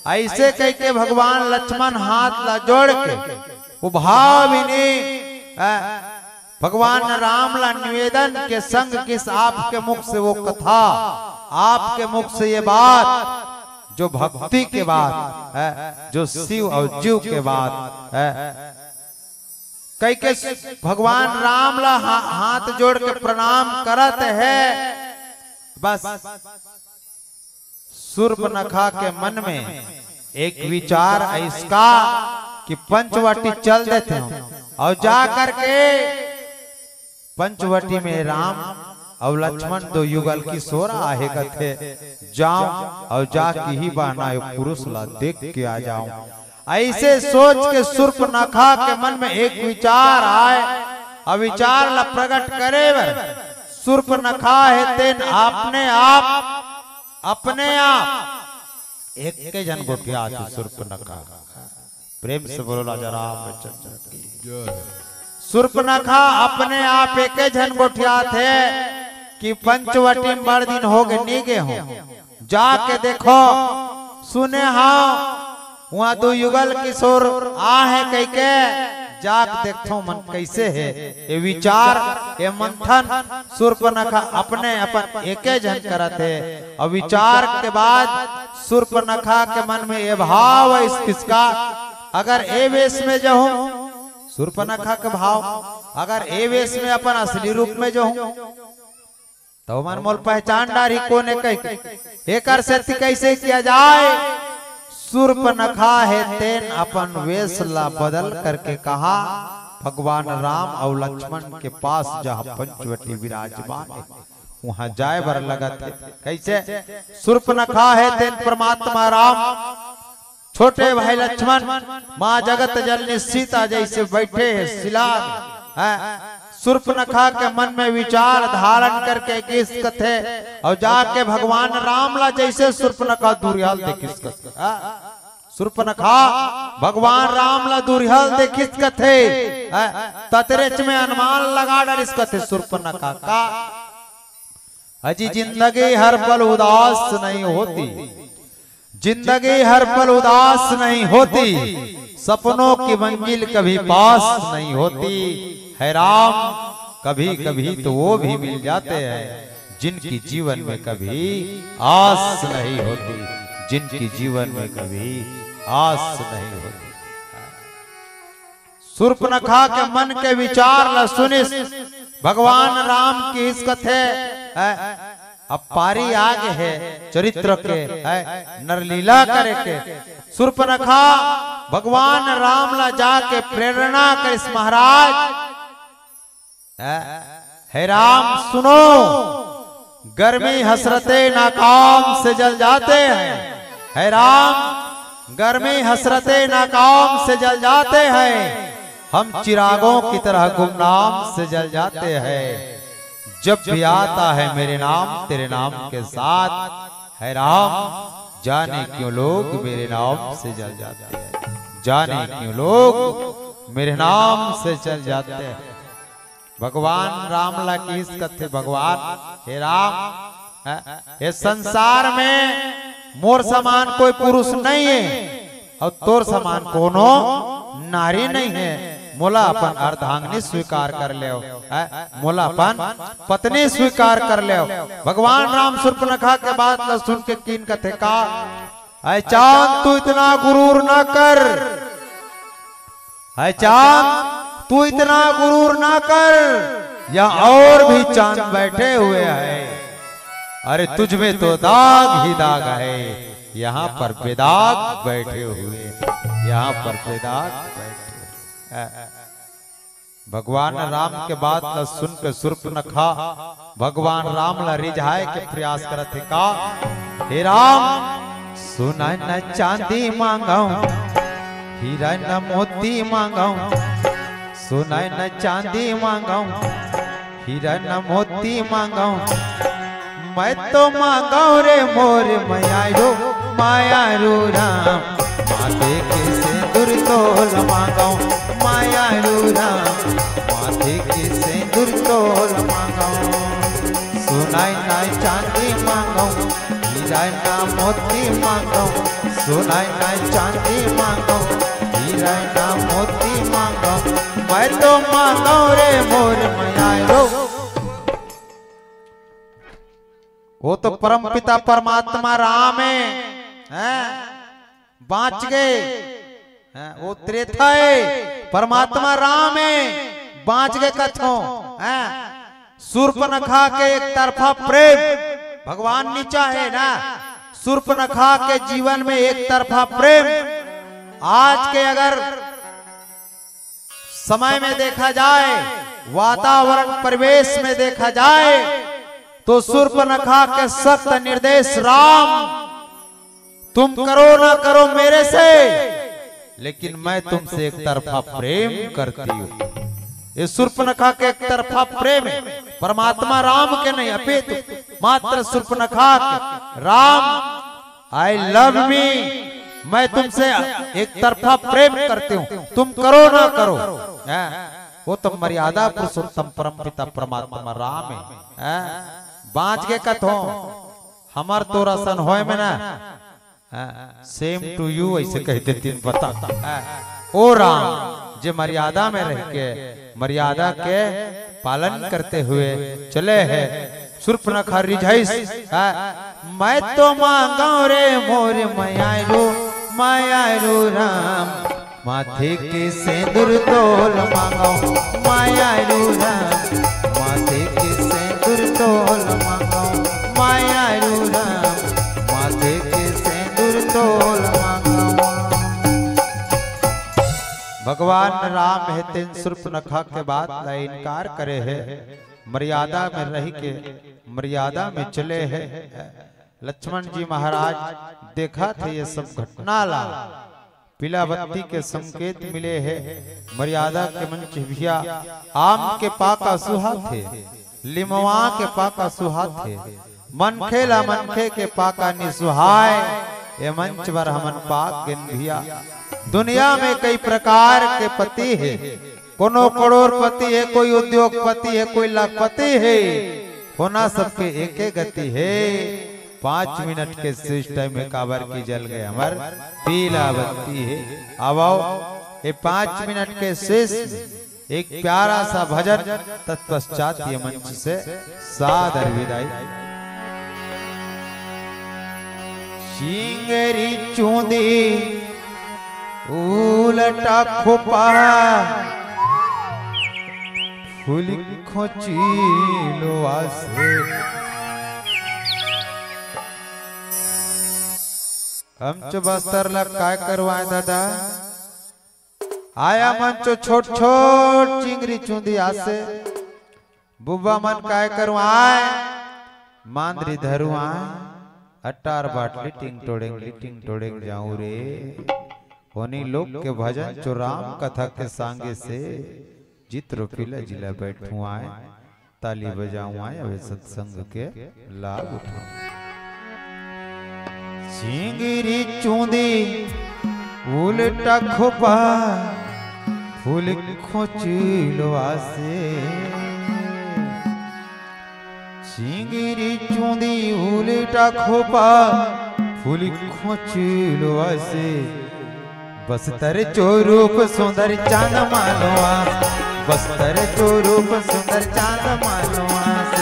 अइसे कहिके भगवान लक्ष्मण हाथ ला जोड़ के वो भाव विनय, अ, भगवान राम ला निवेदन के संग किस आपके मुख से वो कथा, आपके मुख से ये बात, जो भक्ति के बात हे, जो शिव अउ जीव के बात हे, कहिके भगवान राम ला हा-, हाथ जोड़ के प्रणाम करत हे। बस सूर्पनखा के मन में एक विचार अइसका कि पंचवटी चल देथे अउ जा करके पंचवटी में राम अउ लक्ष्मण दो युगल किशोर आहे कथे, जांव अउ जाके इही बहाना ए पुरुष ला देख के आ जांव। अइसे सोच के सूर्पनखा के मन में एक विचार आय, अउ विचार ला प्रगट करे बर सूर्पनखा हे तेन अपने आप, अपने आप एके झन गोठियाथे सूर्पनखा। प्रेम से बोलो राजा रामचंद्र की। सूर्पनखा अपने आप एके झन गोठियाथे कि पंचवटी में बड़ दिन होगे नी गे हों, जाके देखंव, सुने हंव उहां दू युगल किशोर आहे कहिके, जाके देखथंव मन कइसे हे। ए विचार, ए मंथन सूर्पनखा अपने अपन एके झन करत हे। अउ विचार के बाद सूर्पनखा के मन में ए भाव अइस किसका, अगर ए वेश में जहूं, सूर्पनखा के भाव, अगर ए वेश में अपन असली रूप में जहूं, त ओमन मोला पहचान डारही कोन ए कहिके। एकर सेती कइसे किया जाय? सूर्पनखा हे तेन अपन वेश ला बदल करके कहा, भगवान राम अउ लक्ष्मण के पास जहां पंचवटी विराजमान हे, उहां जाय बर लगत हे। कइसे? सूर्पनखा हे तेन परमात्मा राम, छोटे भाई लक्ष्मण, मां जगत जननी सीता जइसे बइठे हे शिला में, हे? सूर्पनखा के मन में विचार धारण करके किस कथे, अउ जाके भगवान राम ला जइसे सूर्पनखा दुरिहा ल देखिस कथे, हे? सूर्पनखा भगवान राम ला दुरिहा ल देखिस कथे, हे? ततरेच में अनुमान लगा डरिस कथे सूर्पनखा का। अजी जिंदगी हर पल उदास नहीं होती, जिंदगी हर पल उदास नहीं होती, सपनों की मंजिल कभी पास नहीं होती। हे राम, कभी कभी तो वो भी मिल जाते हैं जिनकी जीवन में कभी आस नहीं होती, जिनकी जीवन में कभी आस नहीं होती। सूर्पनखा के मन के विचार ला सुनिस, भगवान राम किहिस कथे, हे, अब पारी आगे हे चरित्र के, हे, नरलीला करे के। सूर्पनखा भगवान राम ला जाके प्रेरणा करिस महाराज, हे, हे राम सुनो, गर्मी हसरते नाकाम से जल जाते हैं। हे राम, गर्मी हसरते नाकाम से जल जाते हैं, हम चिरागों की तरह गुमनाम से जल जाते हैं। जब भी आता है मेरे नाम तेरे नाम के साथ, हे राम, जाने क्यों लोग मेरे नाम से जल जाते हैं, जाने क्यों लोग मेरे नाम से जल जाते हैं। भगवान राम ला किहिस कथे, भगवान, हे राम, हे, हे संसार में मोर समान कोई पुरुष नहीं हे, अउ तोर समान कोनो नारी नहीं हे। मोला अपन अर्धांगिनी स्वीकार कर लेव, हे, मोला अपन पत्नी स्वीकार कर लेव। भगवान राम सूर्पनखा के बात ला सुन के किहिन कथे का, हे चांद, तू इतना गुरूर ना कर। हे चांद, तू इतना गुरूर ना कर, यहाँ और भी चांद बैठे हुए हैं। अरे, तुझ में तो दाग ही दाग है, यहाँ पर बेदाग बैठे हुए, यहाँ पर बेदाग बैठे हुए। भगवान राम के बात ला सुन के सूर्पनखा भगवान राम ला रिझाए के प्रयास करत हे का, हे राम, सोना न चांदी मांगंव, हीरा न मोती मांगंव, सोना न चांदी मांगंव, हीरा न मोती मांगंव, मैं तो मांगंव रे मोर मयारू, मयारू राम, माथे के सेंदुर तोल मांगंव, मयारू राम, माथे के सेंदुर तोल मांगंव, सोना न चांदी मांगंव, चांदी मांगो, सोना ना चांदी मांगो, हीरा ना मोती मांगो, मैं तो मांगो रे मोर मयारो। वो तो परमपिता परमात्मा राम है, हैं? बांच गे। हैं? वो त्रेता है, परमात्मा राम है, बांच गे कथों, हैं? सूर्पनखा के एक तरफा प्रेम, भगवान नीचा है ना, सूर्पनखा के जीवन में एक तरफा प्रेम। आज के अगर समय में देखा जाए, वातावरण परिवेश में देखा जाए, तो सूर्पनखा के सख्त निर्देश, राम, तुम करो ना करो मेरे से, लेकिन मैं तुमसे एक तरफा प्रेम करती हूँ। ये सूर्पनखा के एक तरफा प्रेम है, परमात्मा राम के नहीं, अपितु मात्र सूर्पनखा के। राम, I love me, मैं तुमसे एक तरफा प्रेम करती हूँ, तुम करो ना करो। हैं? वो तो मर्यादा पुरुषोत्तम परमपिता परमात्मा राम है। हैं? बांच गे कथों, हमर तोर असन होय में ना। हाँ, same to you, ऐसे कह देती बता। हाँ, ओ राम, जे मर्यादा में रह के, मर्यादा के पालन करते हुए चले हैं, सूर्पनखा रिझाइस, हाँ, मैं तो मांगो रे मोर मयारू, मयारू राम, माथे के सेंदुर तोल मांगो, मयारू राम, माथे के सेंदुर तोल मांगो, मयारू राम, माथे के सेंदुर तोल मांगो। भगवान राम हे तेन सूर्पनखा के बात ला इनकार करे हे, मर्यादा में रह के मर्यादा में चले हे। लक्ष्मण जी महाराज देखा थे ये सब घटना ला, पीला बत्ती के संकेत मिले हे। मर्यादा के मंच भिया आम के पाका सुहाथे, लिमवा के पाका सुहाथे, मनखे ला मनखे के पाका नि सुहाय। ये मंच बर हमन पाक गेन भिया। दुनिया में कई प्रकार के पति हे, कोनो करोड़पति हे, कोई उद्योगपति हे, कोई लखपति हे, होना सबके एके गति हे। पाँच मिनट के शेष टाइम हे, काबर की जल गे हमर पीला बत्ती हे। आवो, ये पाँच मिनट के शेष में एक प्यारा सा भजन, तत्पश्चात ये मंच से सादर विदाई। चिंगरी चुंदी उल्टा खोपा, फूल खोची लोआ से। हम चो बस्तर ला काय करवाए दादा? आया मन चो छोट छोट चिंगरी चुंदी आसे, बुब्बा मन काय करवाए, मांदरी धरुआए, अटार बाटली टिंग टोड़ेंग ली टिंग टोड़ेंग जाऊं रे। होनी लोग के भजन चो राम कथा के संगे से, जित रोपीला जिला बैठुआए, ताली बजाऊं आए, अबे सत्संग के लाभ उठाऊं। चिंगरी चुंदी उल्टा खोपा, फूल खोची लोआ से। चिंगरी चुंदी उल्टा खोपा, फूल खोची लोआ से। बस्तर चो रूप सुंदर चांद मानो आस, बस्तर चो रूप सुंदर चांद मानो आस।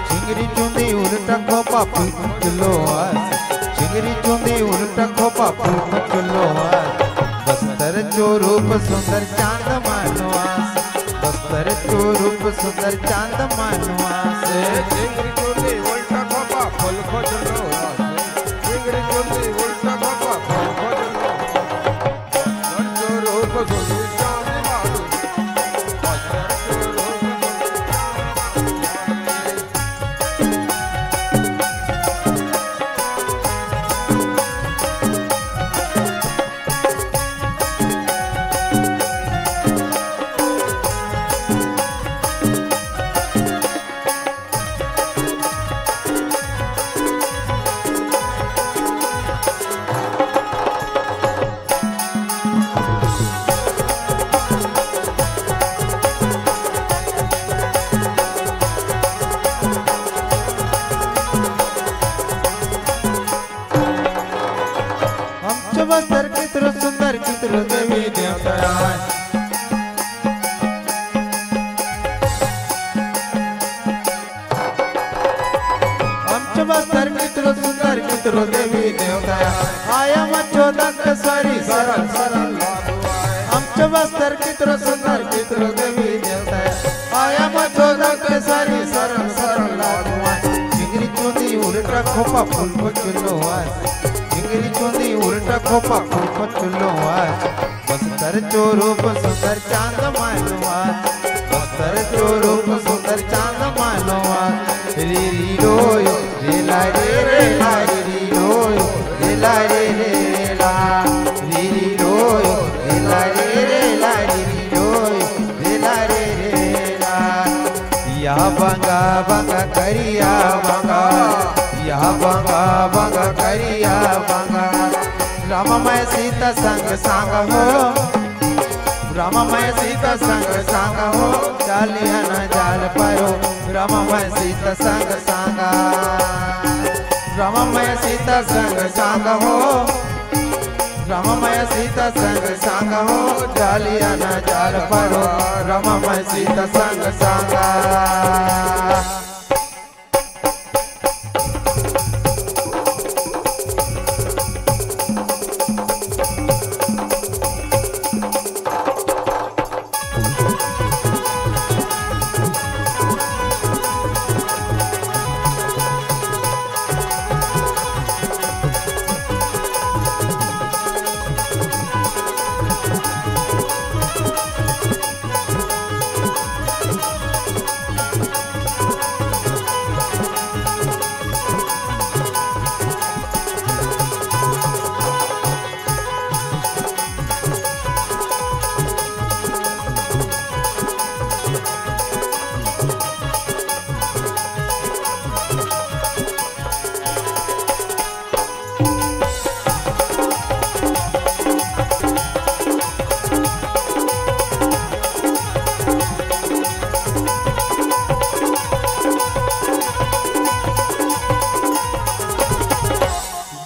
चिंगरी चुंदी उल्टा खोपा फूल खोची लोआ से, चिंगरी चुंदी उल्टा खोपा फूल खोची लोआ से। बस्तर चो रूप सुंदर चांद मानो आस, बस्तर चो रूप सुंदर चांद मानो आस। चिंगरी चुंदी उल्टा खोपा फूल खोची लोआ से, चिंगरी चुंदी उल्टा खोपा फूल खोची लोआ से। बस्तर कितरो सुंदर कितरो देवी देवता आय। आमच बस्तर कितरो सुंदर कितरो देवी देवता आय। आया मचो दंत सरी सरल सरल लागू आय। आमच बस्तर कितरो सुंदर कितरो देवी देवता आय। आया मचो दंत सरी सरल सरल लागू आय। चिंगरी चुंदी उल्टा खोपा फूल को चुल्लो आय। चिंगरी चुंदी उल्टा खोपा फूल को चुल्लो आय। बस्तर चो रूप सुंदर चांद मायनो आय। बस्तर चो रूप सुंदर चांद मायनो आय। री री रो यो, रे ला रे रे ला, री री रो यो, रे ला रे रे ला। री री रो यो, रे ला रे रे ला, री री रो यो, रे ला रे रे ला। या बंगा बंगा करिया बंगा, या बंगा बंगा करिया बंगा। राममय सीता संग संग हो, राममय सीता संग संग हो, चालिया न जाल परो। राममय सीता संग संग, राममय सीता संग संग हो, राममय सीता संग संग हो, चालिया न जाल परो। राममय सीता संग संग।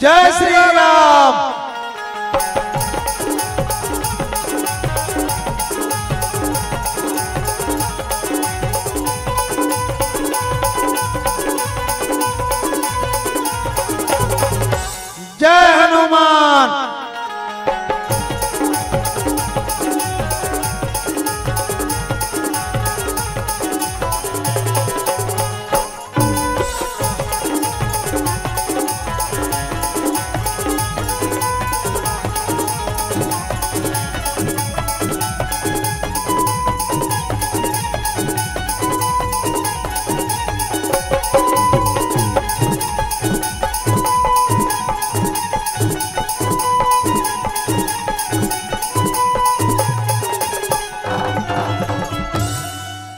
जय श्री राम। जय हनुमान।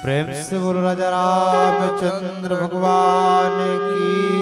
प्रेम से बोलो राजा रामचंद्र भगवान की।